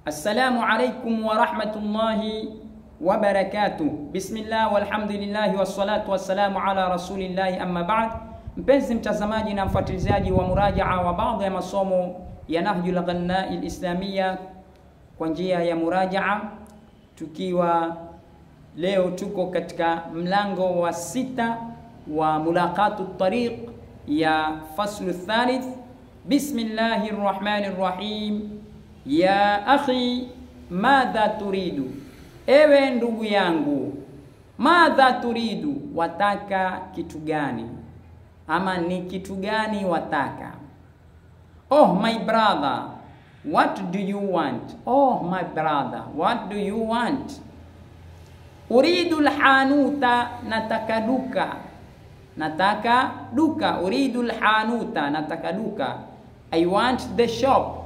Assalamu alaikum wa rahmatullahi wa barakatuh. Bismillah walhamdulillah wassalatu wassalamu ala rasulillahi amma ba'd. Mpenzi mtazamaji na mfuatiliaji wa murajaa wa baadhi ya masomo ya Nahjul Ghannai Islamia kwa njia ya murajaa, tukiwa leo tuko katika mlango wa 6 wa mulaqatu tariq ya faslu thalith. Bismillahir Rahmanir Rahim. Ya akhi, madha turidu? Ewe ndugu yangu, madha turidu, wataka kitu gani? Ama ni kitu gani wataka? Oh my brother, what do you want? Oh my brother, what do you want? Uridu alhanuta, nataka duka. Nataka duka. Uridu alhanuta, nataka duka. I want the shop.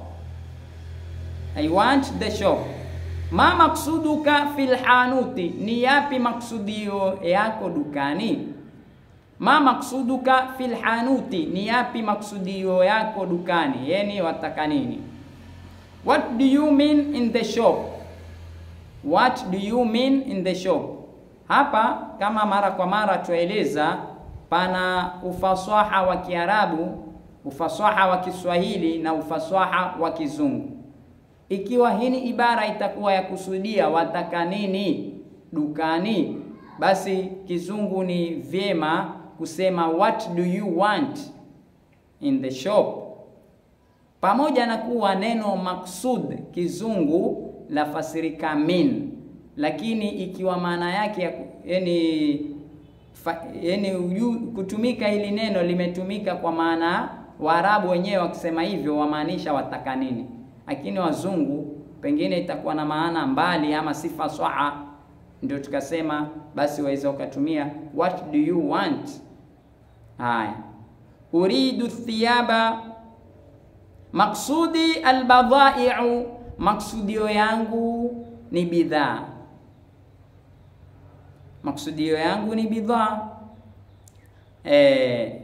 I want the shop. Ma maksuduka fil hanuti, ni yapi maksudio yako dukani? Ma maksuduka fil hanuti, ni yapi maksudio yako dukani? Yani wataka nini? What do you mean in the shop? What do you mean in the shop? Hapa kama mara kwa mara tueleza, pana ufasaha wa Kiarabu, ufasaha wa Kiswahili na ufasaha wa Kizungu. Ikiwa hini ibara itakuwa ya kusudia wataka nini dukani, basi Kizungu ni vyema kusema what do you want in the shop. Pamoja na kuwa neno maksud Kizungu lafasirika mean, lakini ikiwa maana yake yani kutumika hili neno limetumika kwa maana Waarabu wenyewe wakisema hivyo wamaanisha wataka nini, lakini wazungu pengine itakuwa na maana mbali ama sifa swaha, ndio tukasema basi waweza ukatumia what do you want. Haya, uridu thiyaba, maksudi albadai'u, maksudio yangu ni bidhaa. Maksudio yangu ni bidhaa.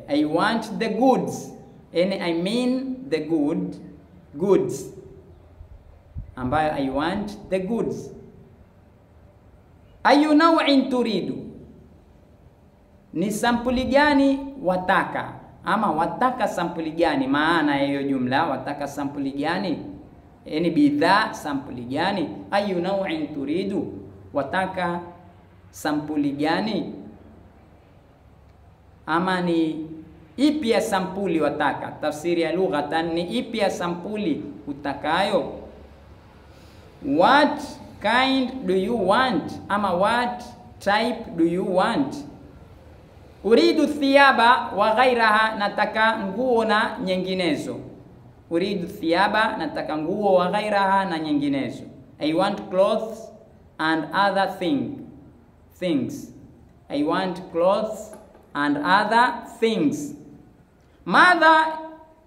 I want the goods, and I mean the good goods, ambayo I want the goods. Ayu naw'in turidu, ni sampuli gani wataka? Ama wataka sampuli gani? Maana ya hiyo jumla, wataka sampuli gani? Yani bidhaa sampuli gani? Ayu naw'in turidu, wataka sampuli gani? Ama ni ipi ya sampuli wataka? Tafsiri ya lughatan ni ipi ya sampuli utakayo. What kind do you want? Ama what type do you want? Uridu thiyaba wa ghairaha, nataka nguo na nyinginezo. Uridu thiyaba, nataka nguo, wa ghairaha, na nyinginezo. I want clothes and other things. I want clothes and other things. Madha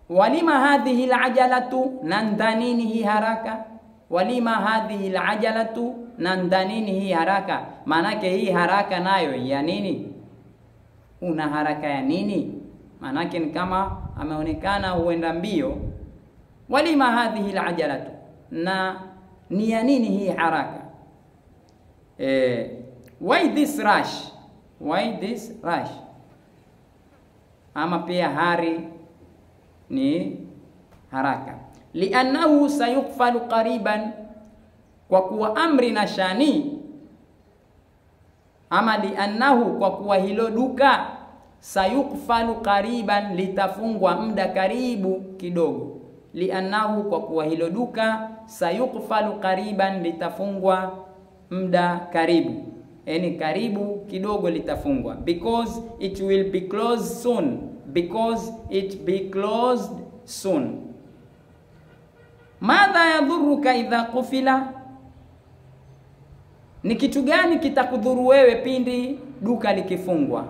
walima hadhihi alajalatu, nandanini hi haraka? Walima hadhihi alajalatu, nandanini hii haraka? Manake hii haraka nayo ya nini? Una haraka ya nini? Manake ni kama ameonekana huenda mbio. Walima hadhihi alajalatu, na ni ya nini hii haraka? Why this rush? Why this rush? Ama pia hari ni haraka. Li'annahu sayuqfalu qariban, kwa kuwa amri na shani. Ama li'annahu, kwa kuwa hilo duka, sayuqfalu qariban, litafungwa muda karibu kidogo. Li'annahu, kwa kuwa hilo duka, sayuqfalu qariban, litafungwa muda karibu, yani karibu kidogo litafungwa. Because it will be closed soon. Because it be closed soon. Madha yadhuruka idha kufila, ni kitu gani kitakudhuru wewe pindi duka likifungwa?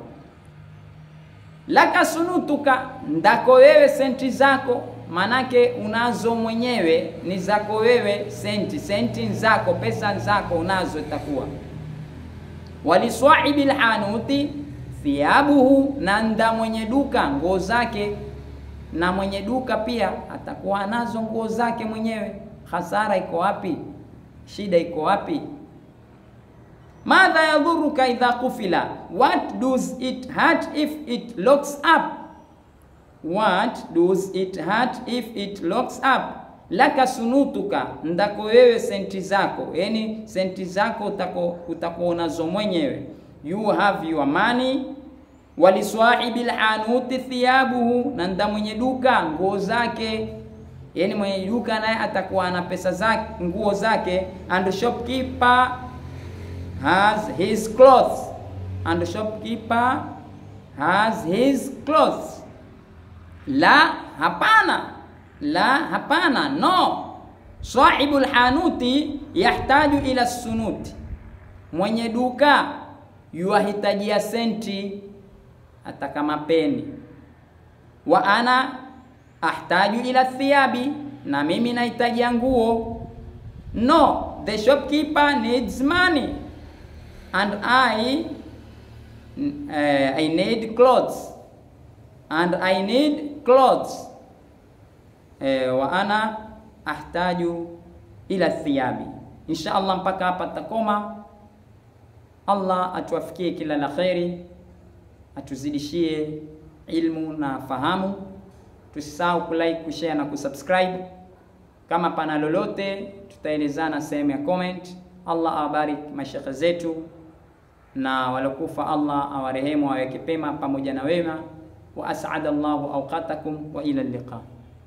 Laka sunutuka, ndako wewe senti zako, manake unazo mwenyewe, ni zako wewe senti, senti zako, pesa zako unazo itakuwa. Waliswahibil hanuti thiabuhu, na nda mwenye duka nguo zake, na mwenye duka pia atakuwa nazo nguo zake mwenyewe. Hasara iko wapi? Shida iko wapi? Madha yadhuruka idha kufila, what does it hurt if it locks up? What does it hurt if it locks up? Laka sunutuka, ndako wewe senti zako, yani senti zako utakuwa nazo mwenyewe. You have your money. Waliswahibi alhanuti thiyabuhu, na nda mwenye duka nguo zake, yani mwenye duka naye atakuwa ana pesa zake, nguo zake. And shopkeeper has his clothes, and shopkeeper has his clothes. La, hapana. La, hapana, no. Sahibu alhanuti yahtaju ila sunuti, mwenye duka yuahitajia senti hata kama peni. Wa ana ahtaju ila thiyabi, na mimi nahitajia nguo. No, the shopkeeper needs money and I need clothes, and I need clothes. Wa ana ahtaju ila thiyabi. Insha Allah, mpaka hapa takoma. Allah atuafikie kila la kheri, atuzidishie ilmu na fahamu. Tusisahau kulike, kushare na kusubscribe. Kama pana lolote tutaelezana sehemu ya comment. Allah awabariki mashekhe zetu na walokufa, Allah awarehemu, aweke pema pamoja na wema. Wa as'ada Allahu awqatakum wa ila liqa.